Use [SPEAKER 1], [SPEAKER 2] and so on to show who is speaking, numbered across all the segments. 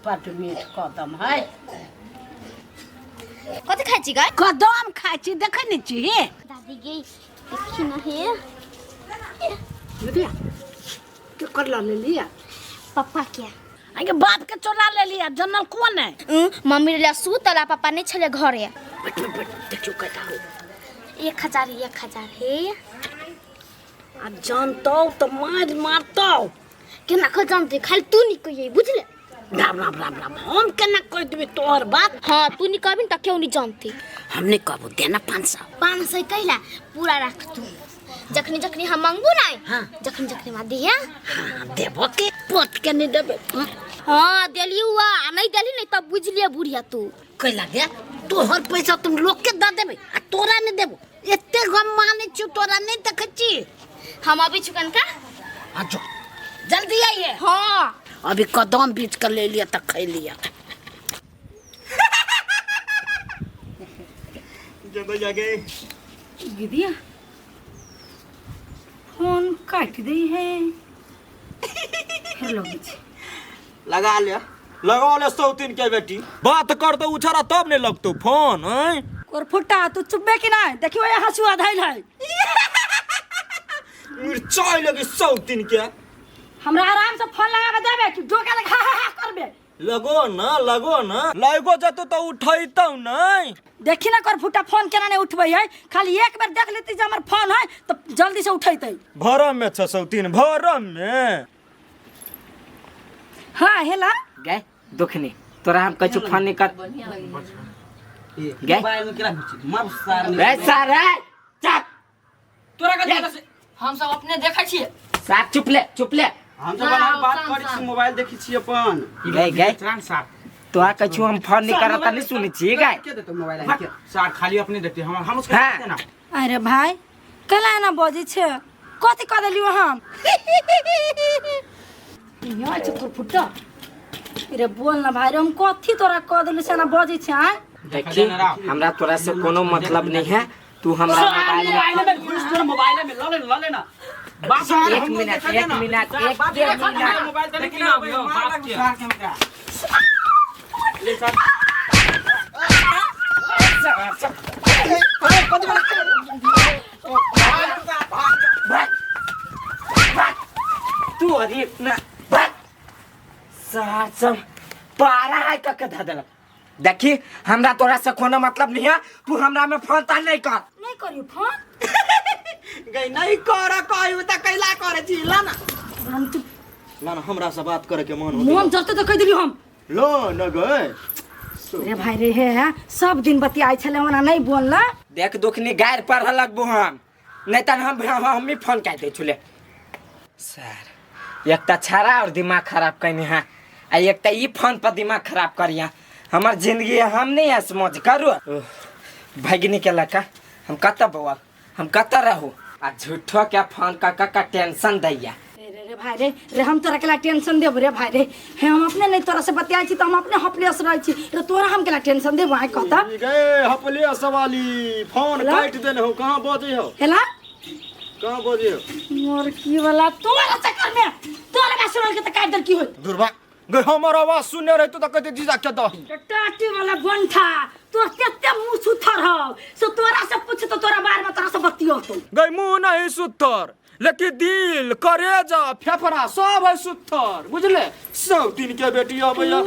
[SPEAKER 1] बड्ड मीठ कदम है।
[SPEAKER 2] कथी खाइ छी गै?
[SPEAKER 1] कदम खाइ छी, देखै नहि छी?
[SPEAKER 2] दादी गे, देखी न हे।
[SPEAKER 1] बुझलियै केकर लऽ लेलियै?
[SPEAKER 2] पप्पा के।
[SPEAKER 1] आगे बाप के चोरा लेलियै, जनल कोन है?
[SPEAKER 2] मम्मी ले सुतल आ पापा नहीं छले घरे।
[SPEAKER 1] बैठ बैठ बैठ, देखियौ कटा हो।
[SPEAKER 2] 1000 1000 हे।
[SPEAKER 1] आ जानतौ तऽ मारि मारतौ।
[SPEAKER 2] केना कऽ जानते? खाली तू नहीं कहिए, बुझले?
[SPEAKER 1] राम राम राम राम, हम केना कहि देबै तोहर बात?
[SPEAKER 2] हाँ, तू नहीं कहबी त केओ नहीं जानते।
[SPEAKER 1] हम नहीं कहबो, देना 500।
[SPEAKER 2] 500 कैला? पूरा रख तू, जखनी जखनी हम मांगबो नहीं।
[SPEAKER 1] हाँ।
[SPEAKER 2] जखनी जखनी मां दिया।
[SPEAKER 1] हाँ, देबो के पोत के नहीं देबे।
[SPEAKER 2] हाँ, देली हुआ आ नहीं देली नहीं तब बुझ लिया बुढ़िया तू।
[SPEAKER 1] कैला गे, तोहर पैसा तुम लोग के दे देबे आ तोरा नहीं देबो? एते गम माने छु तोरा, नहीं देखै छी?
[SPEAKER 2] हम अभी चुकन का।
[SPEAKER 1] हाँ, जो जल्दी आइए।
[SPEAKER 2] हाँ।
[SPEAKER 1] अभी कदम बीच कर ले लिया त खै लिया।
[SPEAKER 3] जब जाके
[SPEAKER 4] दीदिया फोन काटि दै है, फेर लगै छै।
[SPEAKER 3] लगा ले, लगा ले। सौतीन के बेटी बात कर तो उछारा तब नहीं लगतो फोन हैं।
[SPEAKER 4] कोरफुट्टा, तू चुपबे कि नहीं? देखियो, यहाँ हंसुआ धैल है।
[SPEAKER 3] मिर्चाई लगी सौतीन के।
[SPEAKER 4] हमरा आराम से फोन लगा के देबे कि डोका लगा हा हा हा करबे?
[SPEAKER 3] लगो ना, लगो ना, लगो जतो तो उठैतौ नहीं।
[SPEAKER 4] देखी ना कोरफुट्टा, फोन केना नहीं उठबै है? खाली एक बेर देख लेती जे हमर फोन है तो जल्दी से उठैतै।
[SPEAKER 3] भरम में छ सौतीन, भरम में।
[SPEAKER 4] हाँ, हेला।
[SPEAKER 5] गए दुखनी, तोरा हम कछु फोन नहीं कर गए।
[SPEAKER 6] मोबाइल में केना घुसी मार सार।
[SPEAKER 5] रे सारे चुप।
[SPEAKER 6] तोरा का देखा से
[SPEAKER 7] हम सब अपने देखै छियै।
[SPEAKER 5] साफ चुप ले, चुप ले।
[SPEAKER 6] हम सब अलग बात करै छी, मोबाइल देखै छी अपन।
[SPEAKER 5] गए गए, तोरा कछु हम फोन नहीं करत नहीं सुनै छी गए।
[SPEAKER 6] के देतो मोबाइल आनि के?
[SPEAKER 8] सार खाली अपने देखते, हम उसके
[SPEAKER 5] हाँ।
[SPEAKER 8] देखते ना।
[SPEAKER 4] अरे भाई, कैला एना बजै छै? कथी कऽ देलियौ हम? यहाँ छै कोरफुट्टा। रे बोल ना भाई रे, हम कथी तोरा कऽ देलियौ से एना बजै छै? आँय?
[SPEAKER 5] देखी, हमरा तोरा से कोनो मतलब नहीं है। तू हमरा मोबाइल में
[SPEAKER 6] मोबाइल में घुस, तोरा मोबाइल में ल ले, ल ले ना बाप।
[SPEAKER 5] एक मिनट, एक मिनट, एक मिनट।
[SPEAKER 6] मोबाइल त
[SPEAKER 8] देखी ना अभी हो, बाप के।
[SPEAKER 6] सार के हमरा
[SPEAKER 8] ले सार।
[SPEAKER 5] तू अरे ना भाग। सार सब पारा है कक धऽ देलक। देखी, हमरा तोरा से कोनो मतलब नहीं है। तू हमरा में फोन तान नहीं कर।
[SPEAKER 4] नहीं करियो फोन।
[SPEAKER 6] गई नहीं कर कहू त कैला करे छी? ला ना।
[SPEAKER 4] हम तू
[SPEAKER 3] ना ना, हमरा से बात करे के मन हो।
[SPEAKER 4] मोन जलते तो कहि देलियौ हम।
[SPEAKER 3] लो न गए।
[SPEAKER 4] रे भाई रे, हे हे सब दिन बतियाइ छले, ओना नहीं बोलला।
[SPEAKER 5] देख दुखनी, गारि पढ़ लगबो हम नहीं तन हम ही फोन काटि दै छुले। सर, एक तऽ छाड़ा और दिमाग खराब कयने है आ एक तऽ ई फोन पर दिमाग खराब करिया। हमर जिंदगी हम नहीं है समझ करू। ओह, भगिनी के लड़का हम कतऽ बौआ, हम कतऽ रहू? आ झूठो के फोन कऽ कऽ के टेंशन दैया।
[SPEAKER 4] रे रे रे भाई रे रे, हम तोरा केला टेंशन देब रे भाई रे? हे, हम अपने नहीं तोरा से बतियाइ छी तऽ हम अपने हपलेस रहै छी रे, तोरा हम केला टेंशन देब? आइ कहता।
[SPEAKER 3] गए हपले सवाली, फोन
[SPEAKER 4] हेलो?
[SPEAKER 3] काटि देने हो। कहाँ बजे हो?
[SPEAKER 4] हेला।
[SPEAKER 3] कहाँ बजे हो?
[SPEAKER 4] मोर की वाला, तोरा चक्कर में तोरा का सुनल के तऽ काटि देल की होई।
[SPEAKER 3] दुर्बा गए, हमर आवाज सुनने रहे तो कहते जीजा के दही।
[SPEAKER 4] टाटी वाला बंठा, तो तेते मुंह सुथर हौ से तोरा से पूछ तो तोरा बारे में तोरा से बतियो तो।
[SPEAKER 3] गई, मुंह नहीं सुथर लेकिन दिल करेजा फेफड़ा सब है सुथर, बुझले सब दिन के बेटी अबैया।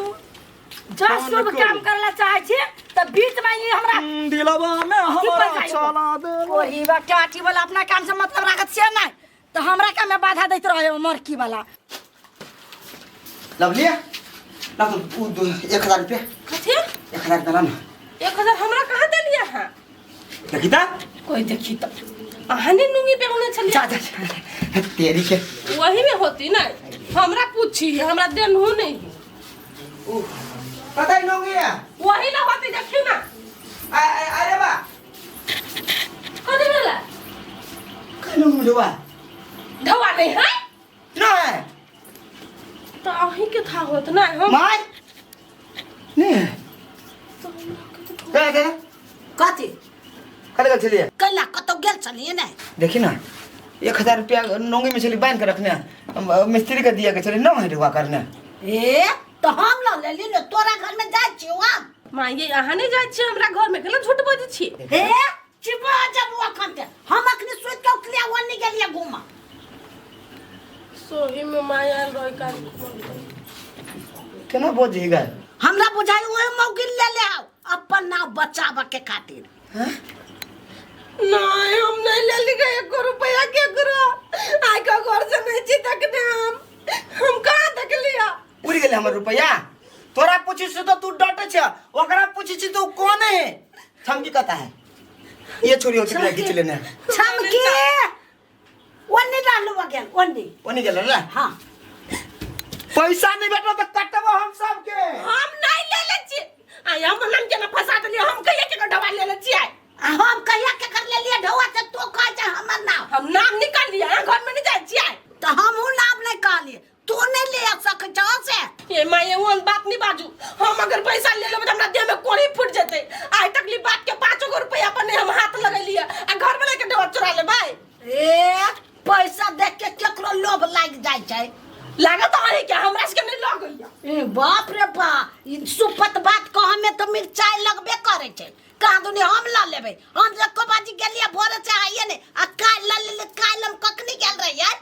[SPEAKER 4] जब शुभ काम करला चाहे छी त बीच में ई हमरा
[SPEAKER 3] दिलवा में हमरा चला दे।
[SPEAKER 4] ओही बा टाटी वाला, अपना काम से मतलब राखत से नहीं तो हमरा काम में बाधा दैत रहे मरकी वाला।
[SPEAKER 9] लवली, ला तो उ 1000 रुपया।
[SPEAKER 7] कथी?
[SPEAKER 9] 1000 रुपया ला ना।
[SPEAKER 7] 1000 हमरा कहाँ देलियै अहाँ?
[SPEAKER 9] देखी ता।
[SPEAKER 7] कोई देखी तो अहाँ ने नुंगी पेरने छलियै।
[SPEAKER 9] जा जा जा, तेरी के।
[SPEAKER 7] वही में होती ना, हमरा पूछी, हमरा देनहु नहीं।
[SPEAKER 9] पता ही नोंगी है।
[SPEAKER 7] वही ना होती, देखी ना।
[SPEAKER 9] अरे बा।
[SPEAKER 7] कथी भेलै?
[SPEAKER 9] कनो मुंडवा।
[SPEAKER 7] ढौआ नहीं है।
[SPEAKER 9] नहीं।
[SPEAKER 7] तो अहीं के था होत ना हम।
[SPEAKER 9] माय नहीं। दे दे।
[SPEAKER 1] कथी?
[SPEAKER 9] कल गेल छलियै?
[SPEAKER 1] कैला, कतौ गेल छलियै ने?
[SPEAKER 9] देखी ना, 1000 रुपया नोंगी में छली बांध के रखने, हम, मिस्त्री के दिया के छली न है ढुआ करने।
[SPEAKER 1] ए, तो हम लऽ लेली ने।
[SPEAKER 7] माँ ये अहाँ नहीं जाइ छियै हमरा घर में केला झूठ बजै छियै
[SPEAKER 1] हे चिपा जब अखन ते हम अखनी सुति के उठलिया ओन्नी गेलिया घूमा
[SPEAKER 7] सोही में माँ आयल रही काल
[SPEAKER 9] केना बजही गए
[SPEAKER 1] हमरा बुझाई ओहे मौगी ले ले आओ अपन नाव बचाबऽ के खातिर
[SPEAKER 7] नहीं हम नहीं ले ली गए एको रुपया केकरो आइ का घर से नहीं छी तकने हम कहाँ देख लिया
[SPEAKER 9] उड़ गेलै हमर रुपया तोरा पूछी छी तो तू डटे छ ओकरा पूछी छी तो कौन है छमकी कता है ये छोरी होती है खींच लेने
[SPEAKER 1] छमकी ओन्नी रहलू गेल ओन्नी
[SPEAKER 9] ओनी गेल ना
[SPEAKER 1] हाँ
[SPEAKER 9] पैसा नहीं भेटलो तो कटबो हम सबके
[SPEAKER 7] हम नहीं ले ले छी आइ हम हम केना फंसा देलियै हम कहिया के ढवा ले ले छी आइ
[SPEAKER 1] आ हम कहिया के कर लेलिए ढौआ से तो कहै छै हमर नाव
[SPEAKER 7] हम नाम निकाल लिया अहाँ घर में नहीं जाइ छी आइ
[SPEAKER 1] तऽ हमहूँ नाम नहि कहलिए तू नहीं ले सकै छह से
[SPEAKER 7] ये माँ ये ओहन बात नहीं बाजू हम अगर पैसा ले लेबै तऽ हमरा देह में कोड़ी फूट जेतै आइ तकली बात के 5 गो रुपया पर नहीं हम हाथ लगेलियै आ घर में लेके ढवा चोरा लेबै
[SPEAKER 1] ए पैसा देख के केकरो लोभ लागि जाइ छै
[SPEAKER 7] लागत अहीं के हमरा सबके नहीं लगैया
[SPEAKER 1] ए बाप रे बा ई सुपत बात कह में तऽ मिरचाई लगबे करै छै कहाँ दुनी हम लऽ लेबै हम एको बाजी गेलियै भोरे से आइए ने आ काल्हि लऽ लेलियै काल्हि हम कखनी गेल रहियै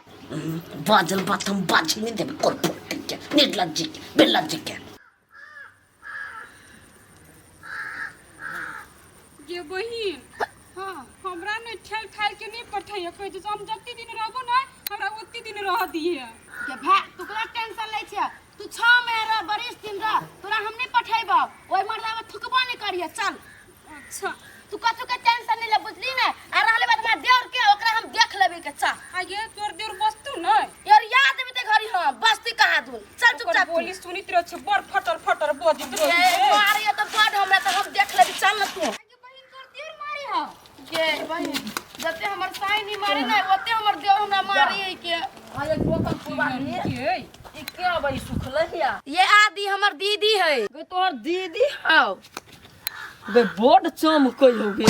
[SPEAKER 1] बाजल बात हम बाजी नहि देबै कोन के निर्लज्जी के बेलज्जी के
[SPEAKER 10] गे बहिन हाँ हमरा ने ठेल ठाल के नहीं पठैया कहै छै हम जते दिन रहबो ने हमरा ओते दिन रह दिहे
[SPEAKER 11] गे भाय तू ककरा टेंशन लै छै तू 6 महीना रह बरिस दिन रह तोरा हम नहीं पठेबौ ओहि मर्दावा थुकबो नहीं करिए चल
[SPEAKER 10] अच्छा
[SPEAKER 11] तू कथू के टेंशन नहीं ले बुझली ने आ रहले बात हमरा देवर के ओकरा हम देख लेबे के चल
[SPEAKER 10] आगे तोर देवर बस्तु नहीं
[SPEAKER 11] यार याद भी ते घरी हां बस्ती कहाँ दून चल
[SPEAKER 10] ओकर
[SPEAKER 11] चुपचाप तू।
[SPEAKER 10] बोली सुनित रह छै बड़ फटर फटर बजैत
[SPEAKER 11] ए,
[SPEAKER 10] रहै छै
[SPEAKER 11] मारे तो बड हमरा तो हम देख लेबी चल न तू
[SPEAKER 10] आगे बहिन तोर देवर मारे हौ
[SPEAKER 11] गे बहिन जते हमर साई नहीं मारे ने ओते हमर देव हमरा मारे है के
[SPEAKER 7] आये गोतम पुरवानी
[SPEAKER 10] के
[SPEAKER 7] ई के अबै सुखल हिया
[SPEAKER 11] ये आदि हमर दीदी है
[SPEAKER 7] गे तोहर दीदी हौ बे बोर्ड चमकै हो गे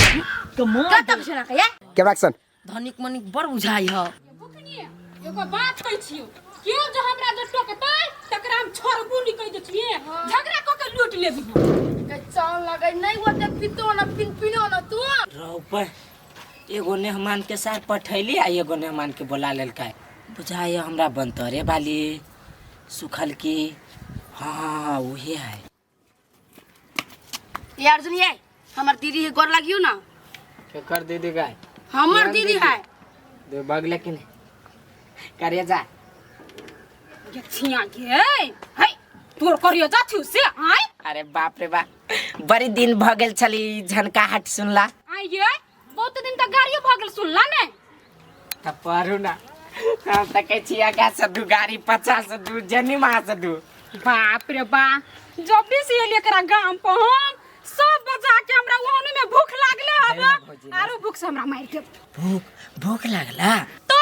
[SPEAKER 7] कमाल
[SPEAKER 11] कतक छना के
[SPEAKER 9] कैमरा एक्शन
[SPEAKER 7] धनिक मनिक बड़ बुझाइ ह
[SPEAKER 10] भुखनी एगो बात कहै छियौ केओ जो हमरा जे टोकतै तकरा हम छोड़बो नहि कहि दै छियै झगड़ा कऽ के लूट लेबी हम
[SPEAKER 11] के चाल लगे नहीं ओते पितो न पिनपिनो न तू
[SPEAKER 5] रौपे एगो मेहमान के साथ पठैली आ एगो मेहमान के बोला लेलकै बुझाइए हमरा बनतरे बाली सुखल की हाँ हाँ उहे है
[SPEAKER 11] ये अर्जुन ये हमर दीदी है गोर लागियो ना
[SPEAKER 5] केकर दीदी गाय
[SPEAKER 11] हमर दीदी है
[SPEAKER 5] दे बगले कि नहीं करे जा
[SPEAKER 10] गे छिया गे है तोर करियो जाथु से आय
[SPEAKER 5] अरे बाप रे बाप बड़ी दिन भ गेल छली झनकाहट सुनला
[SPEAKER 10] आय ये बहुत दिन तक गाड़ियो भऽ गेल सुनला ने
[SPEAKER 5] त पढ़ू ना हम त कहै छी आगा से दू गाड़ी पचास से दू जनी से दू
[SPEAKER 10] बाप रे बा जब भी से एलियै एकरा गाम पर हम सब बजा के हमरा ओहने में भूख लागले हब आरो भूख से हमरा मारि के
[SPEAKER 5] भूख भूख लागला
[SPEAKER 10] तो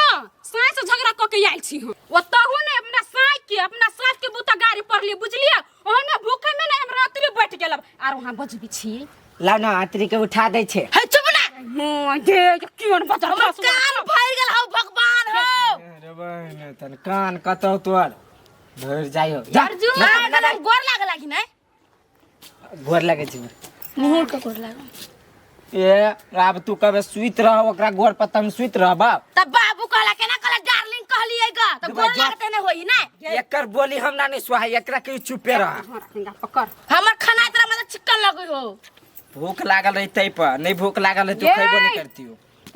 [SPEAKER 10] साँझ से झगड़ा कऽ के आयल छी हम ओतहु ने अपना साँझ के अपना सास के बूता गाड़ी पढ़लियै बुझलियै ओहने भूखे में ने हम रात्रि बैठ गेलब आरो वहाँ बजबी छी
[SPEAKER 5] लाउ ना आतरी के उठा दै छै
[SPEAKER 11] हे चुप ना
[SPEAKER 10] हाँ गे क्यों न बजर
[SPEAKER 11] हमर कान भरि गेल हौ भगवान हो
[SPEAKER 5] अरे बहिन तन कान कतौ तोर भरि जाइयो जा
[SPEAKER 11] अर्जुन आ गोर लागला कि नहीं
[SPEAKER 5] गोर लगै छै
[SPEAKER 11] मुहूर के गोर लागल
[SPEAKER 5] ए आब तू कबे सुति रह ओकरा गोर पर तम सुति रहब
[SPEAKER 11] तब बाबू कहला केना कहला डार्लिंग कहलियै ग त गोर लागते नहीं होई ना
[SPEAKER 5] एकर बोली हमरा नहीं सुहाई एकरा के चुपे रह
[SPEAKER 10] पकड़
[SPEAKER 11] हमर खाना तोरा मतलब चिकन लगै हो
[SPEAKER 5] भूख लागल रही तै पर नहीं भूख लागल रही तो खैबो नहीं करती हो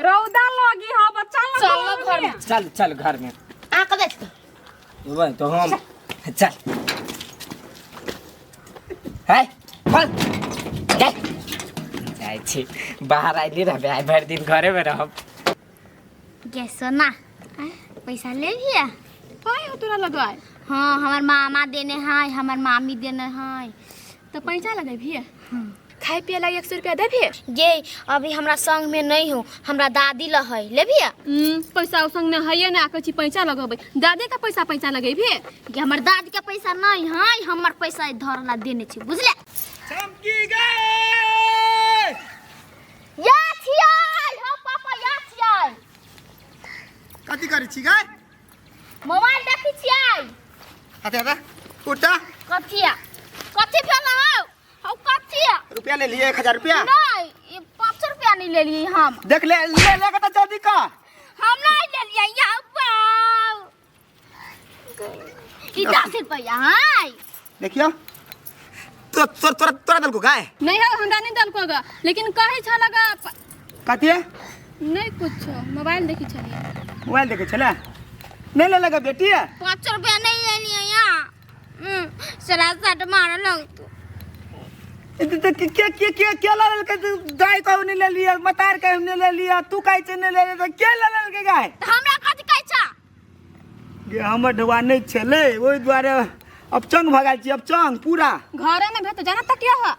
[SPEAKER 10] रौदा लगी हो बच्चा
[SPEAKER 11] चल घर में
[SPEAKER 5] चल चल घर में
[SPEAKER 11] आ कदे
[SPEAKER 5] वही तो हम चल है फल जाइ जाइ छी बाहर आइली रहबे आइ भरि दिन घरे में रहब
[SPEAKER 2] गे सोना पैसा ले लिया
[SPEAKER 10] पाई हो तोरा लगाए
[SPEAKER 2] हाँ हमार मामा देने है हमार मामी देने है
[SPEAKER 11] तो पैसा लगे भी खाए पिए लागी 100 रुपया दे भी
[SPEAKER 2] गे अभी हमरा संग में नहीं हो हमरा दादी ल है ले भी
[SPEAKER 10] पैसा संग में है ना कहै छी पैसा लगबै दादी का पैसा पैसा लगेबी
[SPEAKER 2] गे हमर दादी के पैसा नहीं है हमर पैसा धरला देने छी बुझले
[SPEAKER 9] चमकी गए
[SPEAKER 2] या छियै हो पापा या छियै
[SPEAKER 9] कथी करै छी गए
[SPEAKER 2] मोबाइल देखै छियै
[SPEAKER 9] हाथे हाथे उठा
[SPEAKER 2] कथिया कथी भेल हौ हौ कथिया
[SPEAKER 9] रुपया ले लिए 1000 रुपया
[SPEAKER 2] नहीं ये 500 रुपया नहीं ले लिए हम
[SPEAKER 9] देख ले ले ले के तो जल्दी का
[SPEAKER 2] हम नहीं ले लिए या बाप ई 10 रुपया हाय
[SPEAKER 9] देखियो तो तोर तोरा तोरा दल को गाय
[SPEAKER 10] नहीं है हमरा नहीं दलको गा लेकिन कहे छला गा
[SPEAKER 9] कथी है
[SPEAKER 10] नहीं कुछ मोबाइल देखी छलिए
[SPEAKER 9] मोबाइल देखे छला नहीं ले लगा बेटी है
[SPEAKER 2] 500 रुपया नहीं ले लिए यहाँ सरा सट मार लग तू
[SPEAKER 9] तो के के के के के ला के गाय कहू नहीं ले लिया मतार कहू नहीं ले लिया तू काहे से नहीं ले लिया तो के ला ले के गाय
[SPEAKER 2] तो हमरा कथी कहै छा
[SPEAKER 9] गे हमर ढुआ नहीं छलै ओहि दुआरे अपचंग भऽ गेल छी अपचंग पूरा
[SPEAKER 10] घरे में भेट जाना तकिया है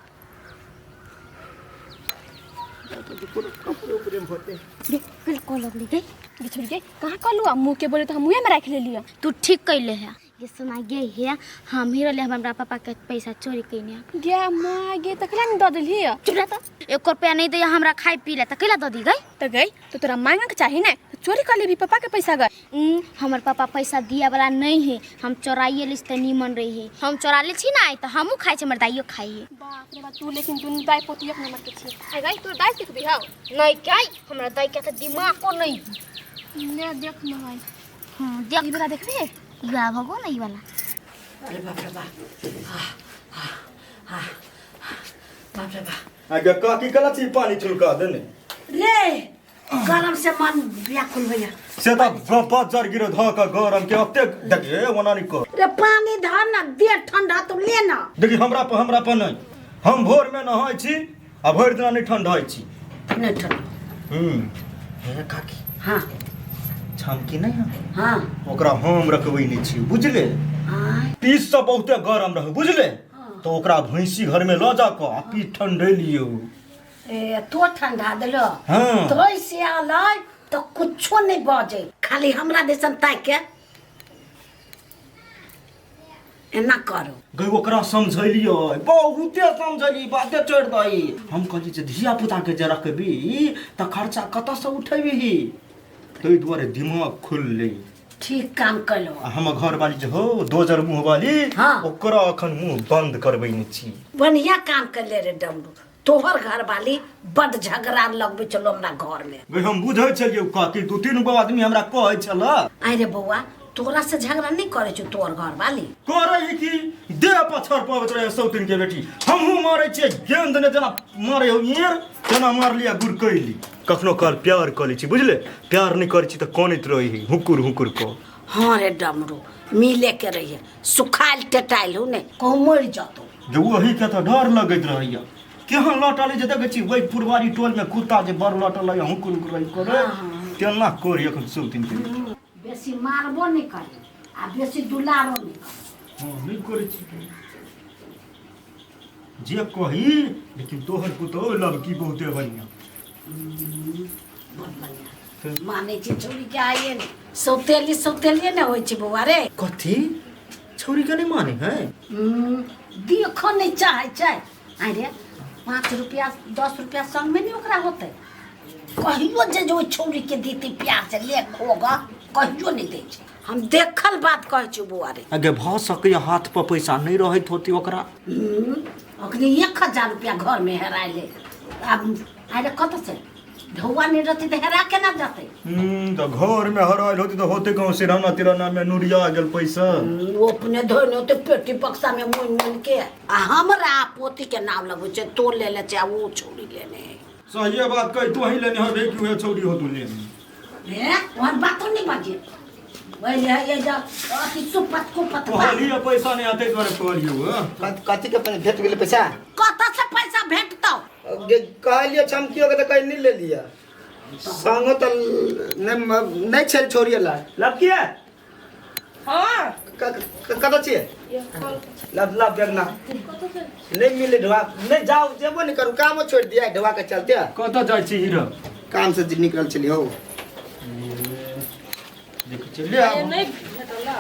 [SPEAKER 2] कल को लगली गई
[SPEAKER 10] बिछुड़ गई कहाँ कलू आ मुँह के बोले तो हम मुँहे में रख ले लिया
[SPEAKER 2] तू ठीक कैले है ये सुना गे है हम ही रहले हमरा पापा के पैसा चोरी कइने
[SPEAKER 10] गे माँ गे तो कला नहीं दऽ देलही
[SPEAKER 2] चुप रह तो एक रुपया नहीं दे हमरा खाए पी ले त कैला दऽ दी गई
[SPEAKER 10] तो गई तो तोरा मांगे के चाही ने तो चोरी कर लेबी पापा के पैसा गई
[SPEAKER 2] हमर पापा पैसा दिया वाला नहीं है हम चोराइए लिस त नीमन रही है हम चोरा ले छी ना त हमहू खाइ छी हमर दाइयो खाइ है
[SPEAKER 10] बाप रे बाप तू लेकिन तू दाई पोती एक नंबर के छी आ गई तोर दाई सिखबी हौ
[SPEAKER 2] नहीं गई हमरा दाई के त दिमागो नहीं है
[SPEAKER 10] ले देख मोबाइल
[SPEAKER 2] हां देख
[SPEAKER 10] ई वाला देखबी
[SPEAKER 2] ई वाला भगो ना ई वाला
[SPEAKER 1] अरे बाप रे बाप बाप रे बाप
[SPEAKER 12] आगे काकी कला छी पानी छुलका देने
[SPEAKER 1] रे गरम से मन व्याकुल भैया
[SPEAKER 12] से त बजर गिरो ध क गरम के ओते देखिए ओना नहीं कर
[SPEAKER 1] रे पानी धर ना देह ठंडा तो ले ना
[SPEAKER 12] देखी हमरा पर नहीं हम भोर में नहाय छी आ भरि दिना नहीं ठंडा होइ छी
[SPEAKER 1] नहीं ठंडा
[SPEAKER 12] हे काकी
[SPEAKER 1] हाँ
[SPEAKER 12] छमकी नहीं है
[SPEAKER 1] हाँ
[SPEAKER 12] ओकरा हम रखबै नहीं छी बुझले
[SPEAKER 1] हाँ
[SPEAKER 12] पीस से बहुते गरम रहे बुझले तो ओकरा भैंसी घर में ल जा क आ पीस ठंडे लियो
[SPEAKER 1] ए तो ठंडा देलो
[SPEAKER 12] हाँ।
[SPEAKER 1] तो से आलै तो कुछो नहीं बजे खाली हमरा दिसन ताक के एना करो
[SPEAKER 12] गई ओकरा समझैलियो बहुते समझैली बाते छोड़ दही हम कहली जे धिया पुता के जे रखबी त खर्चा कतऽ से उठेबी ताहि दुआरे दिमाग खुललै
[SPEAKER 1] ठीक काम कलो
[SPEAKER 12] आ हमर घर वाली जे हो दोजर मुँह वाली
[SPEAKER 1] हाँ।
[SPEAKER 12] ओकरा अखन मुँह बंद करबै नहि छी
[SPEAKER 1] बढ़िया काम कर ले रे डमरू तोहर घर वाली बड झगड़ा लगबै छलो हमरा घर में
[SPEAKER 12] गई हम बुझै छलियै काकी दू तीन गो आदमी हमरा कहै छल
[SPEAKER 1] आइ रे बौआ तोरा से झगड़ा नहीं करे छौ तोहर घर वाली
[SPEAKER 12] करै की देह पछड़ पबैत रहे सौतिन के बेटी हमहूँ मारै छियै गेंद ने जेना मारै हो एर तेना मारलियै गुड़कैली कखनो काल प्यार कऽ लै छी बुझले प्यार नहि करै छी तऽ कनैत रहै है हुकुर हुकुर कऽ
[SPEAKER 1] हाँ रे डमरू मिले के रहिए सुखायल टेटायल हो ने कहूँ मरि जतौ
[SPEAKER 12] जे ओही के तऽ डर लगैत रहैया केहन लटल जे देखै छी ओहि फुलवारी टोल में कुत्ता जे बड़ लटल है हुकुर हुकुर रही करे तेना करी एखन सौतिन के बेटी
[SPEAKER 1] बेसी मारबो नहीं करे आ बेसी दुलारो नहीं करे
[SPEAKER 12] हाँ नहि करै छी जे कही लेकिन तोहर पुतोह लड़की बहुते बढ़िया
[SPEAKER 1] बहुत बढ़िया मानै छी छौड़ी के आइए ने सौतेली सौतेलिए ने होइ छै बौआ रे
[SPEAKER 12] कथी छौड़ी के नहीं माने है
[SPEAKER 1] देखऽ नहीं चाहै छै आइ रे 5 रुपया 10 रुपया संग में नहीं ओकरा होतै कहियो जे जे ओहि छौड़ी के देतै प्यार से ले खोगा कहियो नहीं दै छै हम देखल बात कहै छी बौआ रे
[SPEAKER 12] अगे भऽ सकैए हाथ पर पैसा नहीं रहैत होती ओकरा
[SPEAKER 1] अखनी 1000 रुपया घर में हेराइले आब आइ रे कतऽ से ढौआ नहीं रहतै तऽ हेरा केना जेतै
[SPEAKER 12] तऽ घर में हरायल होती तऽ होते कहूँ सिरहाना तिरहाना में नुरिया गेल पैसा
[SPEAKER 1] ओ अपने धोने होते पेटी बक्सा में मुनि मुनि के आ हमरा पोती के नाम लगबै छै तो ले ले छै आ ओ छौड़ी लेने है
[SPEAKER 12] सहिए बात कही तू ही लेने हबे कि उहे छौड़ी हो तू लेने
[SPEAKER 1] हे ओहन बातो नहीं बाजे वही है ये जा अथी सुपत कुपत बात।
[SPEAKER 12] कहलिए पैसा नहीं आते द्वारे कहलिए
[SPEAKER 9] कथी के भेट गेलै पैसा
[SPEAKER 1] कतऽ से पैसा भेटतौ
[SPEAKER 9] गे कहलिए चमकियो के तऽ कहीं नहीं ले लिया संगो तऽ नहीं नहीं छल छोड़िए ला
[SPEAKER 6] लड़की है
[SPEAKER 7] हाँ
[SPEAKER 9] कतऽ छियै लब लब देखना नहीं मिले ढुआ नहीं जाओ जेबो नहीं करू कामो छोड़ दिया ढुआ के चलते
[SPEAKER 3] कतऽ जाइ छी हीरो
[SPEAKER 9] काम से निकल चली हो
[SPEAKER 12] देखै छी ले आबू।
[SPEAKER 7] नहीं भेटल ना।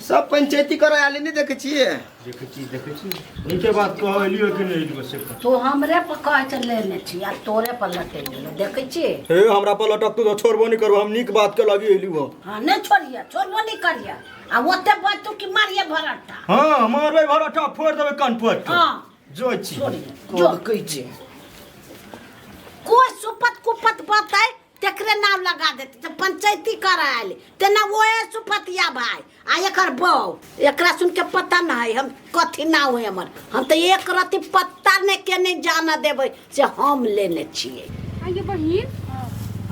[SPEAKER 9] सब पंचायती करे आले नहीं देखे छियै
[SPEAKER 12] देखै छी नीके बात कहलियो कि नहीं एलियो से कह।
[SPEAKER 1] तू हमरे पर कहे छै लेने छी आ तोरे पर लटकि गेलो देखै छी
[SPEAKER 12] हे हमरा पर लटकतू तऽ छोड़बो नहीं करबो हम नीक बात के लगी एलियो
[SPEAKER 1] हाँ नहीं छोड़िए छोड़बो नहीं करिए आ ओते बचतू कि मारिए भरट्टा
[SPEAKER 12] हाँ मारबै भरट्टा फोड़ि देबै कान पर
[SPEAKER 1] हाँ
[SPEAKER 12] जाइ छी।
[SPEAKER 1] जो
[SPEAKER 9] कहै छी
[SPEAKER 1] कोई सुपत कुपत बात है तेकरे नाम लगा देते जब पंचायती करायल तेना ओहे सुपतिया भाई आ एकर बहू एकरा सुन के पता न है हम कथी ना हुए हमर। हम तो एक रति पत्ता ने के नहीं जाना देबै से हम लेने छियै।
[SPEAKER 10] आइए बहिन,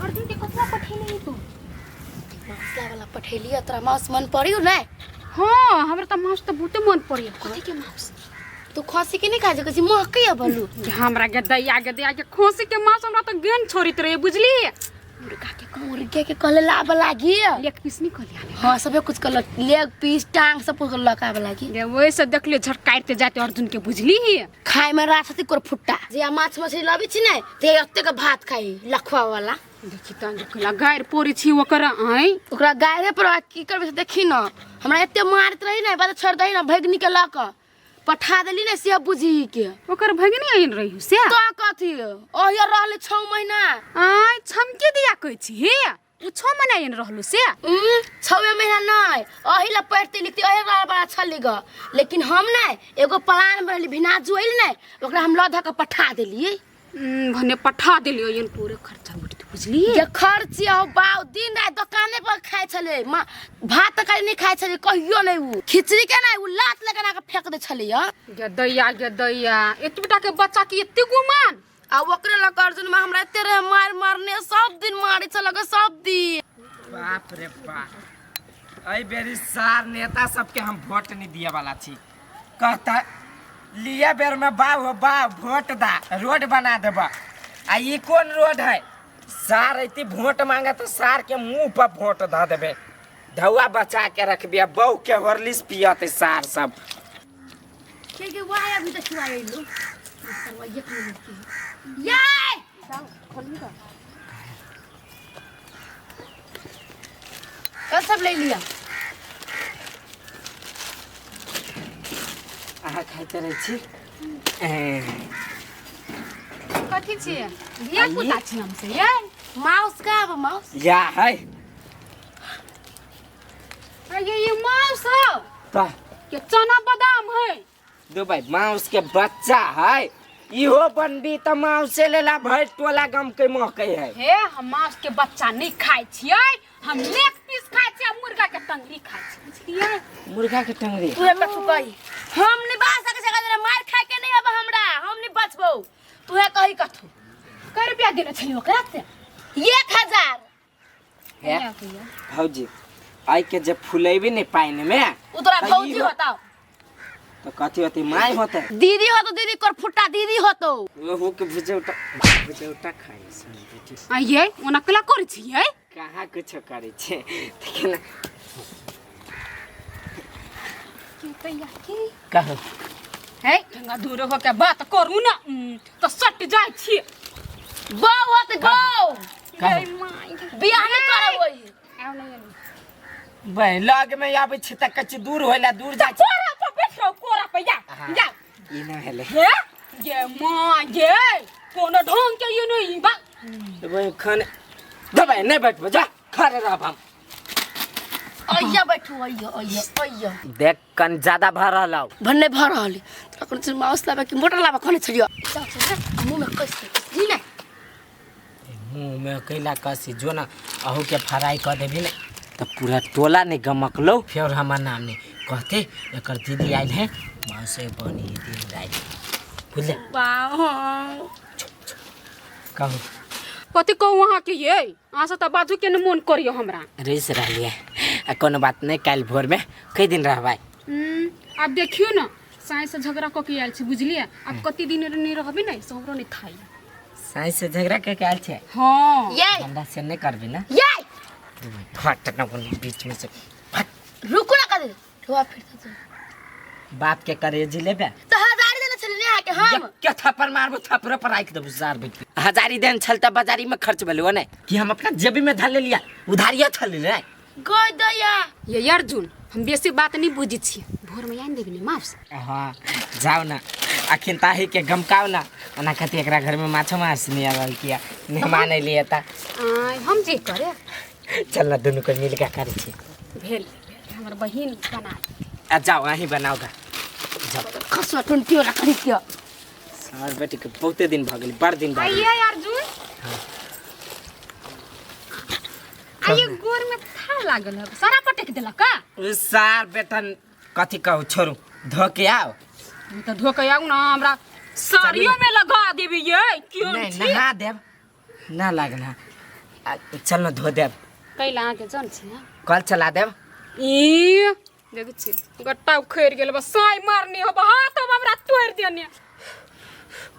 [SPEAKER 10] अर्जुन के कथला पठेले तू?
[SPEAKER 11] मांसला वाला पठेलिए। तोरा मांस मन पड़ियो नै?
[SPEAKER 10] हाँ, हमरा त मांस त बहुते मन पड़ियो।
[SPEAKER 11] कथी के मांस? तू खसी के नहीं खाइ छै? महकै बलू।
[SPEAKER 10] हमरा के दैया के दैया के खसी के मांस हमरा त गेन छोड़ित रहे बुझली। मुर्गा के
[SPEAKER 11] मुर्गे के कहले लाब लागी
[SPEAKER 10] लेग पीस नहीं कहले।
[SPEAKER 11] हाँ सबे कुछ कहल, लेग पीस टांग सब कुछ लकाब लागी।
[SPEAKER 10] गे वैसे देखले झटकाइते जाते अर्जुन के बुझली।
[SPEAKER 11] खाए में रात कोर फुट्टा जे माछ मछली लबी छी नै ते एते के भात खाई लखवा वाला।
[SPEAKER 10] देखी त देखला गायर पोरी छी ओकर आइ
[SPEAKER 11] ओकरा गायरे पर की करबे से देखी न। हमरा एते मारत रही नै बाद छोड़ दही न भगनी के लक पठा देली ने से बुझी के।
[SPEAKER 10] ओकर भगनी आइन रही से
[SPEAKER 11] तो कथी ओहिया रहले 6 महीना।
[SPEAKER 10] आइ छमके दिया कहै छी हे उ 6 महीना आइन रहलु से?
[SPEAKER 11] 6 महीना नै ओही ला पढ़ते लिखते ओही बड़ा बड़ा छली ग। लेकिन हम नै एगो प्लान बनली भिना जुइल नै ओकरा हम ल ध के पठा देली।
[SPEAKER 10] भने पठा देली ओइन पूरे खर्चा उठते बुझली।
[SPEAKER 11] जे खर्च हो बाउ दिन रात दुकाने पर खाइ छले, भात तरकारी नहीं खाइ छले कहियो नै। उ खिचड़ी के नै उ लात लगा के फेंक दे छले।
[SPEAKER 10] गे दैया गे दैया एतबेटा के बच्चा के एते गुमान
[SPEAKER 11] आ ओकरे लग अर्जुन में हमरा एते रहे मार मारने सब दिन मारे छल ग सब दिन।
[SPEAKER 5] बाप रे बाप, एहि बेरी सार नेता सबके हम वोट नहीं दिए वाला छी। कहता लिया बेर में बाव हो बाव वोट दा रोड बना देबा। आ ई कोन रोड है? सार ऐती वोट मांगे तो सार के मुंह पर वोट ध देबे। धौआ बचा के रखबे, बहू के हॉर्लिक्स पियते सार सब।
[SPEAKER 11] के के वाह अभी तक छुआ लो सरवा एक मिनट की याय कल सब ले लिया।
[SPEAKER 5] अहाँ खाइते रहै छी?
[SPEAKER 10] कथी छियै? धिया पुता छी हम से यै।
[SPEAKER 11] माउस का अब माउस
[SPEAKER 5] या है
[SPEAKER 10] अरे ये माउस हो
[SPEAKER 5] ता
[SPEAKER 10] के चना बादाम है।
[SPEAKER 5] दो भाई माउस के बच्चा है इहो बनबी त माउसे लेला भरि टोला गम के महकै है।
[SPEAKER 10] हे हम माउस के बच्चा नहीं खाइ छियै, हम लेग पीस खाइ छियै, मुर्गा के टंगरी खाइ छियै बुझलियै।
[SPEAKER 5] मुर्गा के टंगरी
[SPEAKER 11] तू कथु कही हम नहीं बाज सकै छै, मार खाइ के नहीं अब हमरा, हम नहीं बचबौ। तू है कही कथु
[SPEAKER 10] कै रुपया देने छली ओकरा से?
[SPEAKER 11] 1000।
[SPEAKER 5] हे भौजी आई के जब फुलेबी नहीं पानी में
[SPEAKER 11] उ तोरा भौजी होता
[SPEAKER 5] तो कथी होती माई होते
[SPEAKER 11] दीदी हो तो दीदी कर फुट्टा दीदी होतो
[SPEAKER 5] ओहो के भुजौटा भुजौटा खाइ सन बेटी।
[SPEAKER 10] आ ये ओना कला करै छियै?
[SPEAKER 5] कहाँ कुछ करै छै देखिन
[SPEAKER 10] की तैया की
[SPEAKER 5] कहू
[SPEAKER 10] हे ठंगा दूर हो के बात करू ना तो सट जाय छी।
[SPEAKER 11] बौ होत गौ बियाह नहीं करब ओही।
[SPEAKER 10] आउ नहीं
[SPEAKER 5] बे लग में आबै छी त कच्ची दूर होइला दूर जा छी।
[SPEAKER 10] कोरा पर बैठ रहो कोरा पर जा जा
[SPEAKER 5] ई ना हेले
[SPEAKER 10] हे ये मां ये कोनो ढंग के ये नहीं बा
[SPEAKER 5] बे खाने दबाई नहीं बैठबो जा खड़े रहब हम।
[SPEAKER 11] अइया बैठू अइया अइया अइया
[SPEAKER 5] देख कन ज्यादा भर रहलौ
[SPEAKER 11] भन्ने भर रहल तोरा कोन चीज माउस लाबे कि मोटर लाबे कोन छलियो मुंह में कस जी ने
[SPEAKER 5] मुंह में कैला कसी जो ना अहू के फ्राई कर देबी ने तो पूरा टोला नहीं गमकलो। फिर हमार नाम नहीं कहते एकर दीदी आयल है माउसे बनी दिन रात बुझले। कहू
[SPEAKER 10] कथी कहू अहाँ के ये अहाँ से त बाजू के न मन करियो हमरा
[SPEAKER 5] रेस रहलिए। आ कोनो बात नहीं काल्हि भोर में कई दिन रहबै।
[SPEAKER 10] आब देखियो न साँझ से झगड़ा क के आयल छी बुझलिए। आब कति दिन नहीं रहबे नै से हमरो नहीं थाई।
[SPEAKER 5] साँझ से झगड़ा क के आयल छै?
[SPEAKER 10] हां
[SPEAKER 5] हमरा से नहीं करबी ना
[SPEAKER 11] ये
[SPEAKER 5] फट न बीच में से फट
[SPEAKER 11] रुको ना कर ठुआ फिर तो
[SPEAKER 5] बाप के करेजी लेबे
[SPEAKER 11] तो हजारी देने छली ने के हम
[SPEAKER 5] क्या थप्पड़ मारबो थप्पड़ पर राख देबो जार बेटी। हजारी देन छल त बाजारी में खर्च भेलो ने कि हम अपना जेबी में धर ले लिया उधारिया थल ले
[SPEAKER 11] गई दैया।
[SPEAKER 10] ये अर्जुन हम बेसी बात नहीं बुझी छी, भोर में आनि देबी ने माउस।
[SPEAKER 5] हां जाओ ना अखिन ताही के गमकाओ ना ओना खातिर एकरा घर में माछो माछ नहीं आवल किया मेहमान अइली त
[SPEAKER 10] हम जे करे
[SPEAKER 5] चल ना दुनू को मिल के करे छी
[SPEAKER 10] भेल हमर बहिन बना
[SPEAKER 5] आ जाओ अहीं बनाओ गा जाओ
[SPEAKER 11] खसवा टुंटी वाला खरीद के।
[SPEAKER 5] हमर बेटी के बहुते दिन भऽ गेल, बड़ दिन भऽ गेल।
[SPEAKER 10] आइए अर्जुन, आइए। गोर में था लागल है, सारा पटक देलक का?
[SPEAKER 5] उ सार बेटा कथी कहू, छोड़ू, धो के आओ।
[SPEAKER 10] ई तऽ धो के आउ ना, हमरा साड़ियो में लगा देबी ये क्यों?
[SPEAKER 5] नहीं
[SPEAKER 10] छी
[SPEAKER 5] नहा देब ना लागल है। चल न धो देब।
[SPEAKER 10] कैला अहाँके जन छी ना?
[SPEAKER 5] कल चला देब।
[SPEAKER 10] ई देखै छी गट्टा उखड़ि गेल बस, साँय मारने हो हाथ हम हमरा तोड़ि देने।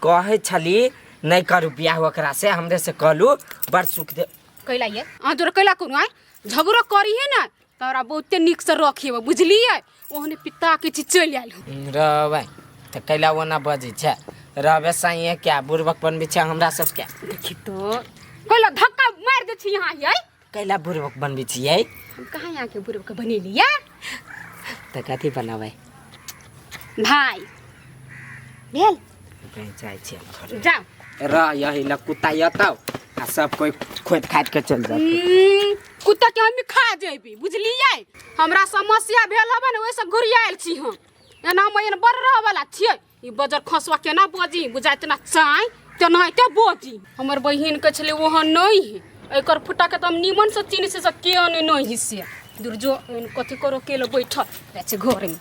[SPEAKER 5] कहै छली नहि करू बियाह ओकरा से, हमरे से कहलू बड़ सुख दे।
[SPEAKER 10] कैला ये अहाँ जोर कैला कोनो आइ झगड़ो करी है ना तोरा बहुते नीक से रखिए, बुझलियै? ओहने पिता के छी चलि आयल हम।
[SPEAKER 5] रहबै तऽ कैला ओना बजै छै? रहबै साइए क्या बुड़बक बनबै छै हमरा सबके?
[SPEAKER 10] देखी तो कैला धक्का मारि दै छी यहाँ यै।
[SPEAKER 5] कैला बुड़बक बनबै छियै?
[SPEAKER 10] हम कहाँ यहाँ के बुढ़ के बनेलियै?
[SPEAKER 5] तऽ कथी बनाबै?
[SPEAKER 10] भाई भेल।
[SPEAKER 5] कहीं जाइ छियै हम घरे।
[SPEAKER 10] जाओ।
[SPEAKER 5] रह यही लग, कुत्ता एतौ आ सब कोइ खोदि खादि के चलि जात।
[SPEAKER 10] कुत्ता के हम खा जेबी, बुझलियै? हमरा समस्या भेल हबे ने, ओहिसँ घुरियायल छी हम। एना हम एहन बड़ रहऽ वाला छियै? ई बजर खसुआ केना बजी बुझाइ, तेना चाय तेनाहिते बजी। हमर बहिन के छलै ओहन नहि है। एकर फुटा के तऽ हम नीमन से चिन्ह से के नहि है से। दुर्जो एहन कथी करो के बैठल रहै छै घरमे।